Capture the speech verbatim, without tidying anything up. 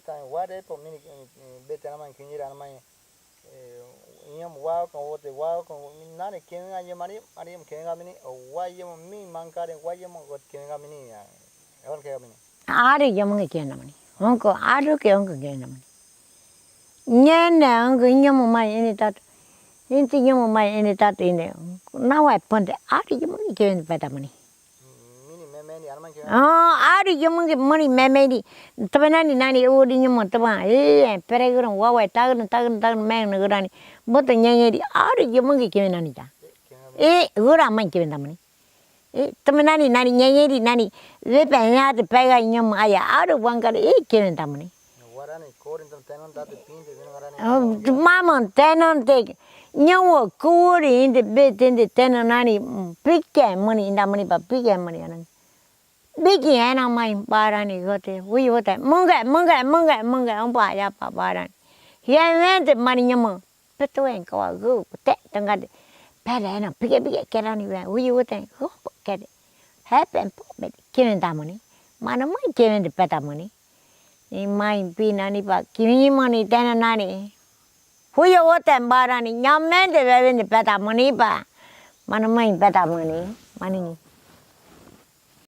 Tan ware po mini, eh, bete naman kiñira naman, eh, iñam wao kan wote wao kan nani kiña yamani, ani yam kiña mini, o wai yam mi mankare wai yam got kiña mini ya. Ewan kiña mini. Ari yam kiña mini. Onko, ari ke onko kiña mini. Nyene onko iñam mai ini tat. Inti iñam mai ini tat ini. Nawa ponte ari yam kiña peta mini. Mini memeni, anuman kiña. Ah, ari yam mini memeni. Tebe nani nani uri iñam tebe. Eh, pereguran wawa tagran tagran tagran men gurani. Boto nyanyeri ari yam kiña nani ta. Eh, gura mai kiña mini. Eh, tebe nani nani nyanyeri nani. Vepe nyate pega iñam aya ari wankare eh kiña mini. Warani, korinto tenon dati pinti, vino warani. Oh, mama, tenon te, nyawo kuri, indi bit, indi tenon nani, mm, pike muni, inda muni pa, pike muni, anan. Biki, ena mai, barani, gote, ui, gote, munge, munge, munge, munge, umpa, yapa, barani. Hiamente, mani, nyamo, petu, en, kawa, gu, te, tangate, pele, ena, pike, pike, kerani, ve, ui, gote, gu, kere. Hepen, po, bete, kimente, muni. Mana, mai, kimente, peta, muni. Ni mai pi nani pa, kiñi muni tena nani. Huyo wote barani, nyamente bebende peta muni pa. Mana mai peta muni, mani.